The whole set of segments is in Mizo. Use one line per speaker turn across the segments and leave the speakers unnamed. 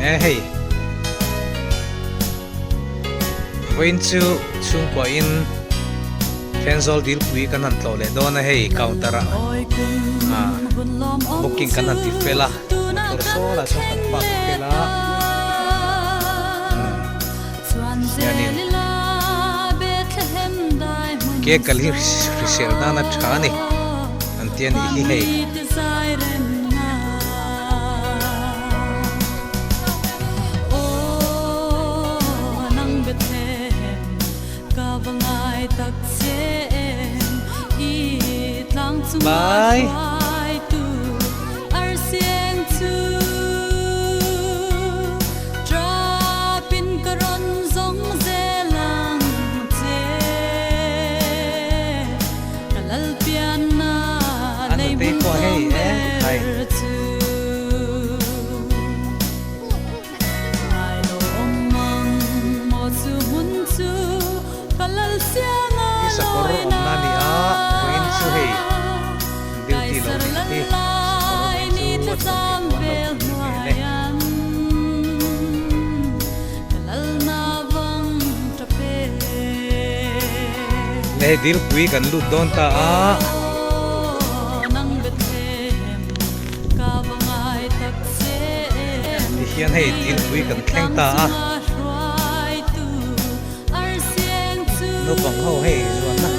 E hei vawiin chu chhungkua in Thenzawl dilpui kan han tlawh leh dawn a hei counter ah ah booking kan han ti fel a motor saw lah chuan kan park fel a hianin ke kal hi hrisel nana tha a ni an ti a nih hi hei. Bye. An nutei pawh hei e khai. Hi sakawr awmna a ni a, vawiin chu hei duty lo nih hi sakawr vawiin chu a chuan theih dawn lo tih hmel e. Le hei dilpui kan lut dawn ta a. Tihian hei thilpui kan thleng ta a, naupang ho hei zuanna.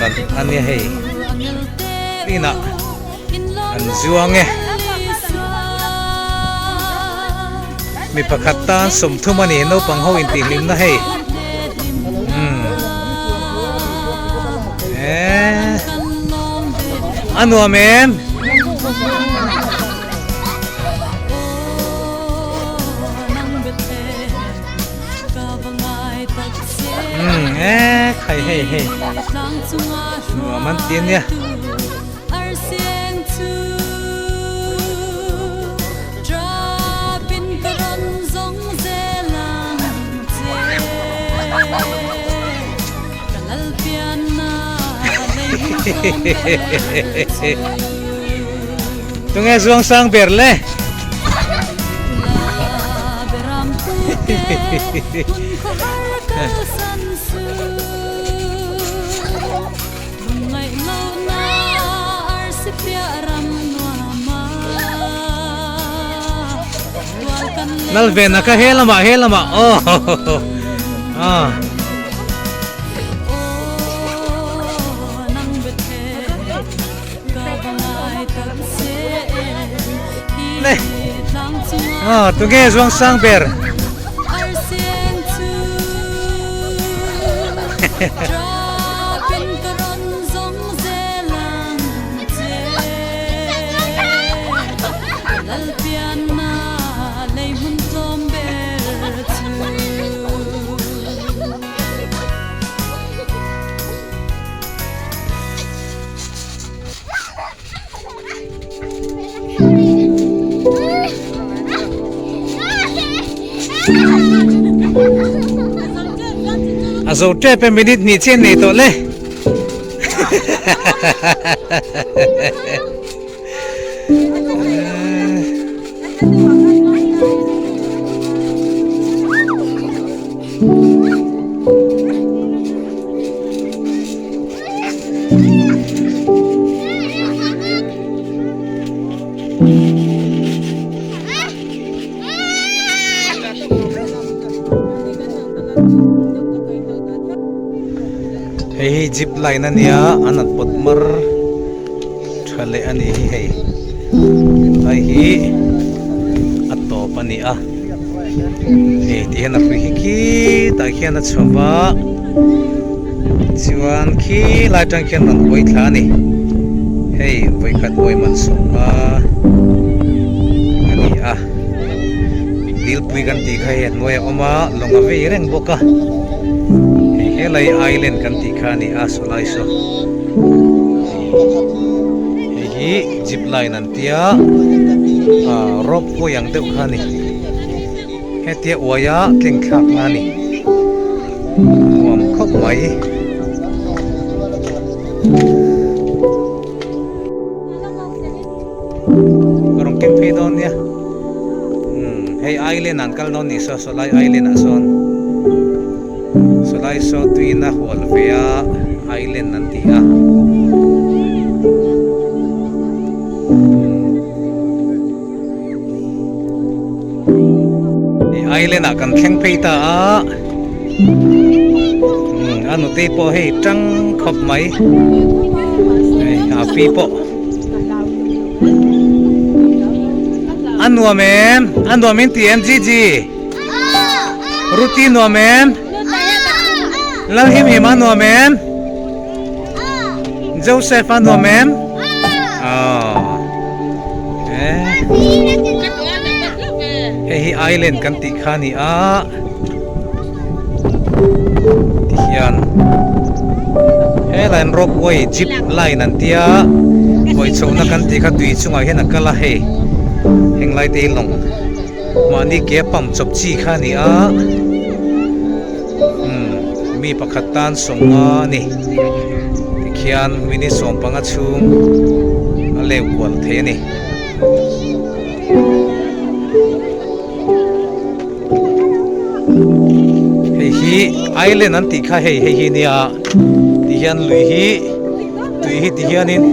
An a nia hei inah an zuang e mi pakhat tan sawmthum a ni naupang ho intihhlimna hei umm eee a nuam em. Umm e khai hei hei nuam an ti ania. Tunge zuang sang ber le. Nal ve na kha he lamah he lamah aw ah. Le ah tunge zuang sang ber. A zo tep e minute hnih chian nei tawh le. Hei hi zip line a nia an han pawt mar tha leh a ni hi hei hei hi a tawp a ni a hei ti hian a hrui hi khitah khian a chho va chuan khi lai tang khian rawn hawi thla a ni hei vawikhat hawi man sawm a a ni a dilpui kan tih kha hei a hnuai a awm a lawng a vei reng bawk a hei helai island kan tih kha a ni a sawlai saw hei hi zip line an tia. Ahh rope way ang deuh kha a ni. Hetia uaia tleng thlak na a ni. Nuam khawp mai. Ka rawn keng phei dawn nia. Umm hei island ah an kal dawn nih saw sawlai island ah sawn sawlai saw tuiin a hual ve a island an ti a. Hei island ah kan thleng phei ta a umm a nutei pawh hei tang khawp mai hei a pi pawh a nuam em a nuam in ti em Gigi Ruti nuam em Lalhimhima nuam em. Joseph a nuam em? Aww. Hei hi island kan tih kha a ni a. Tihian helai an rope way jeep line an tia hawi chhohna kan tih kha tui chungah hian a kal a hei henglai te hi lawng mahni ke pump chawp chi kha a ni a. Umm mi pakhat tan sawmnga a ni tikhian minute sawmpanga chhung a leu kual thei a ni. Hei hi island an tih kha hei hei hi nia tihian lui hi tui hi tihianin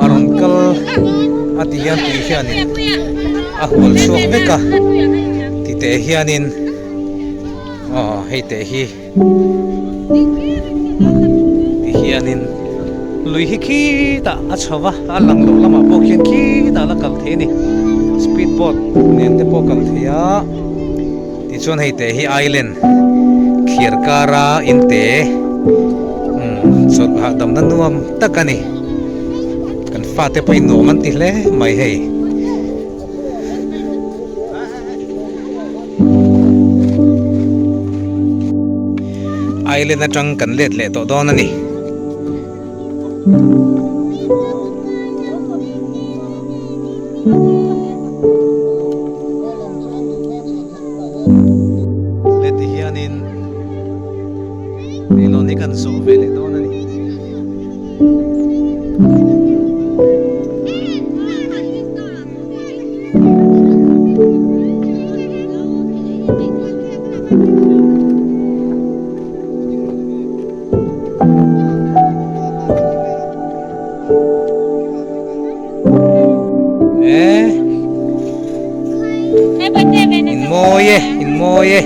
a rawn kal a tihian tui hianin a hual chhuak vek a titeh hianin. Aw hei teh hi ti hianin lui hi khitah a chho va a lang loh lamah pawh khian khitah la kal thei a ni speed boat nen te pawh kal thei a tichuan hei teh hi island thliar kara in te umm chawlh hahdamna nuam tak a ni kan fate pawhin nuam an ti hle mai hei. Island atang kan let leh tawh dawn a ni. Let ti hianin leilawn hi kan zawh ve leh dawn a ni. In mawi e in mawi e.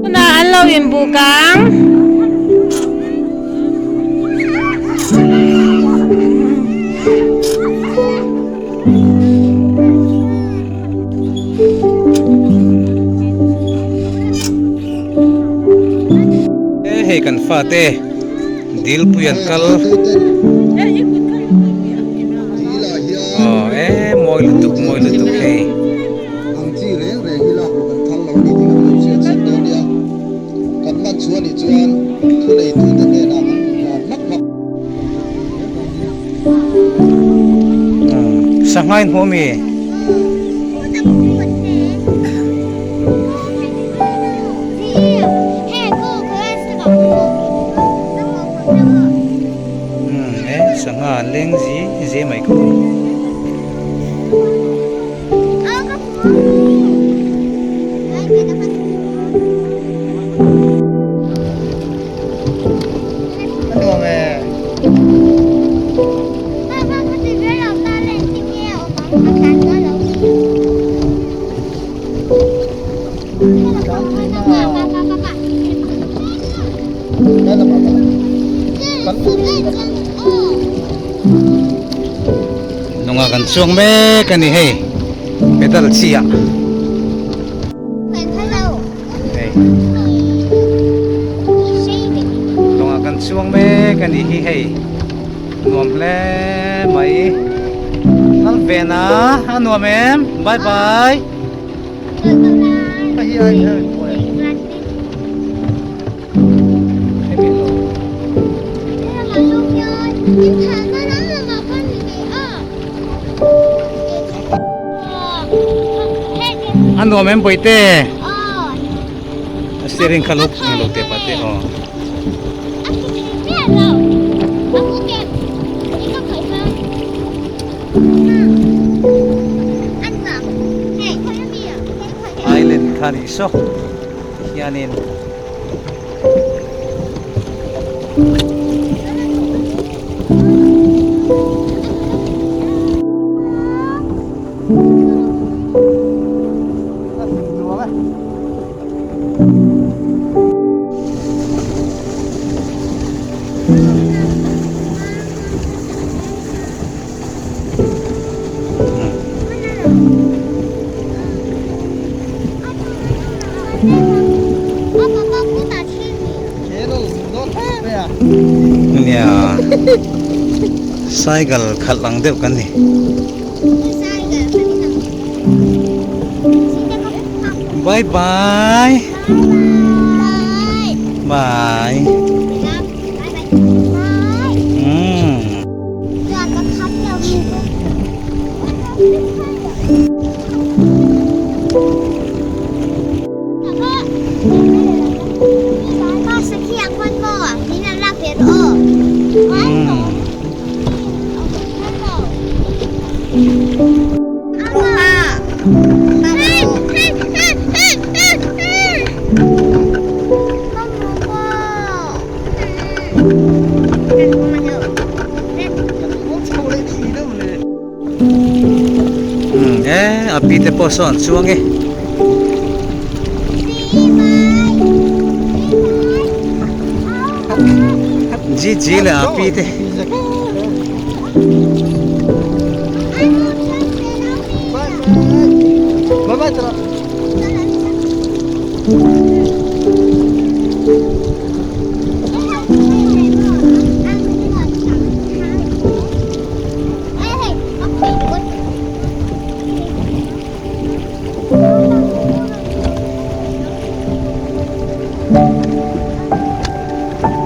Tunah an lo inbuk ang.
fate dilpui an kal aw e mawi lutuk mawi lutuk hei. Sangha in hmuh ami? E sangha an leng zi zi mai ka hmu. Nunga kan chuang mek a ni hei pedal chi ah hei lawngah kan chuang mek a nih hi hei nuam hle mai lal ven a a nuam em bye bye. A nuam em Bawihte? A steering kha lo lo teh pah teh aw. Island kha nih saw hianin. Nia cycle khalh ang deuh kan ni. Bye bye. Bye. Umm. E a pi te pawh saw an chuang e. Ji ji leh a pi te.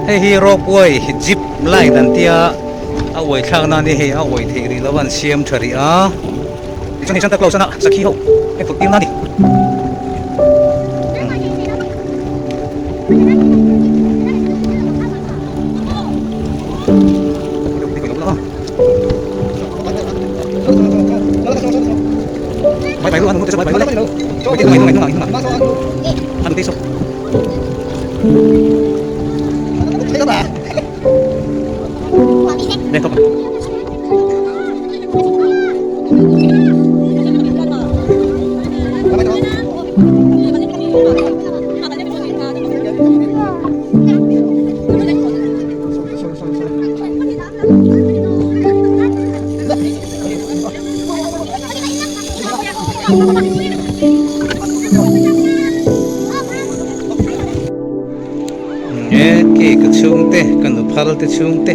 Hei hi ropeway jeep line an tia a uai thlak nan hi hei a uai theih rih lo a an siam tha rih a tichuan hei Santa Claus ana sakhi ho hei put tir na a ni. E ke Hei ka chhungte ka nu phal te chhungte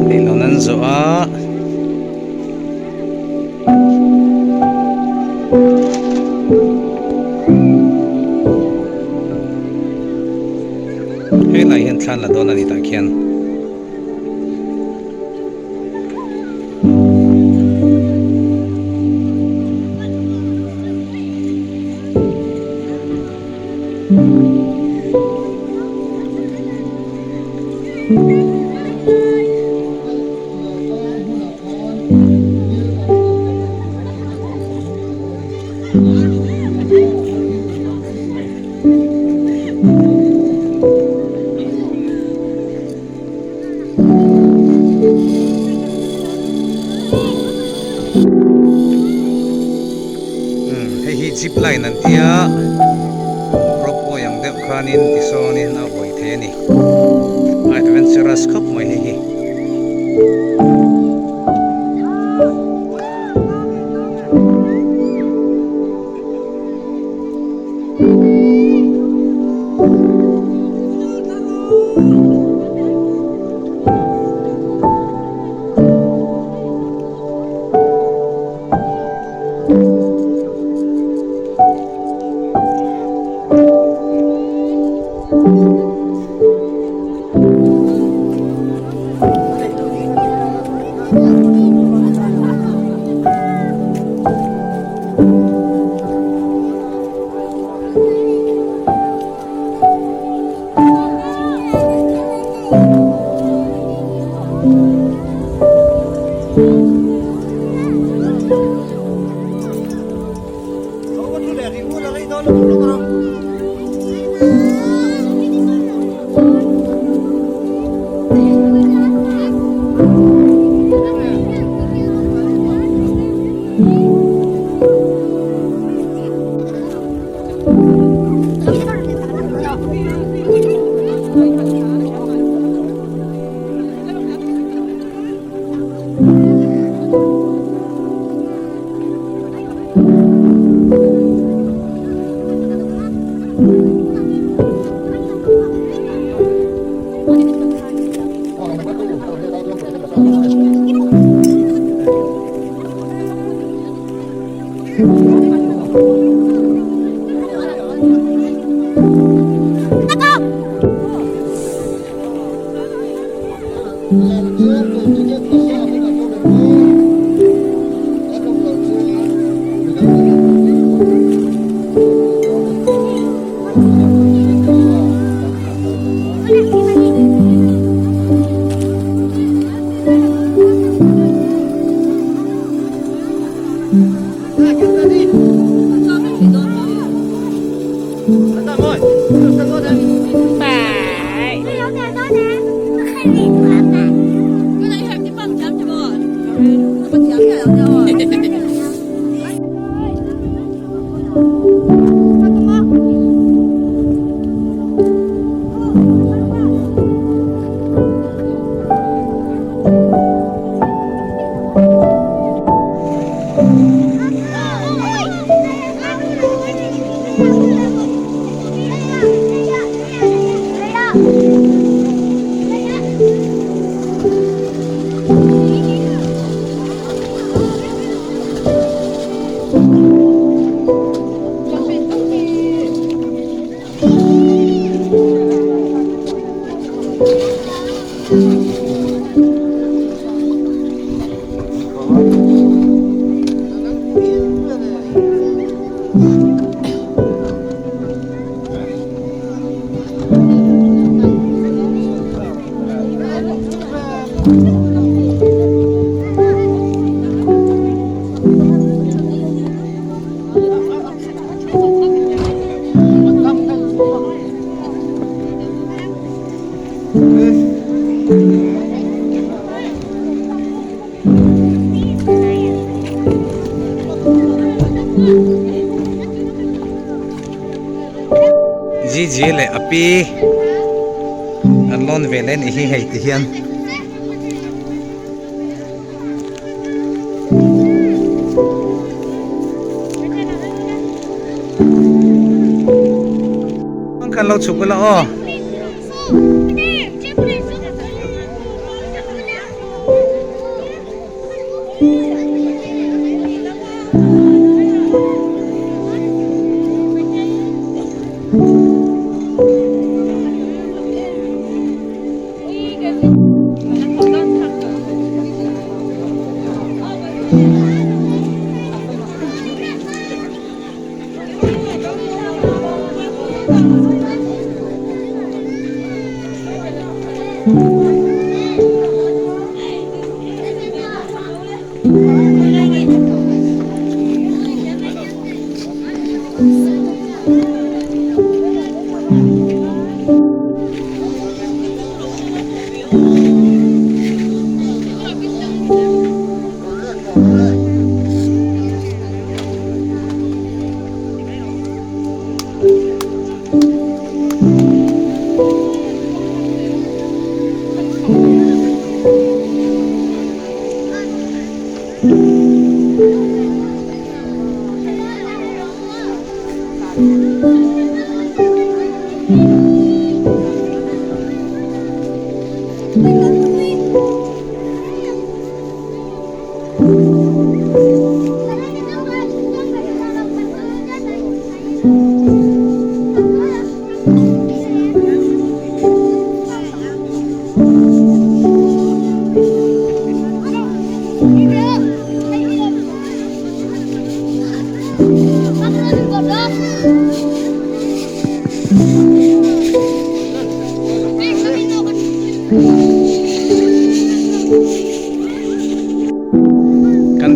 leihlawn an zawh a. Helai hian thlan la dawn a ni tah khian. Hei hi zip line an tia rope way ang deuh khanin tisawnin a awih thei a ni adventurous khawp mai hei hi. Gigi leh a pi an lawn ve leh anih hi hei ti hian. Kan lo chhuk ula aw. Kan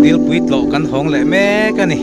dilpui tlawh kan hawng leh mek a ni.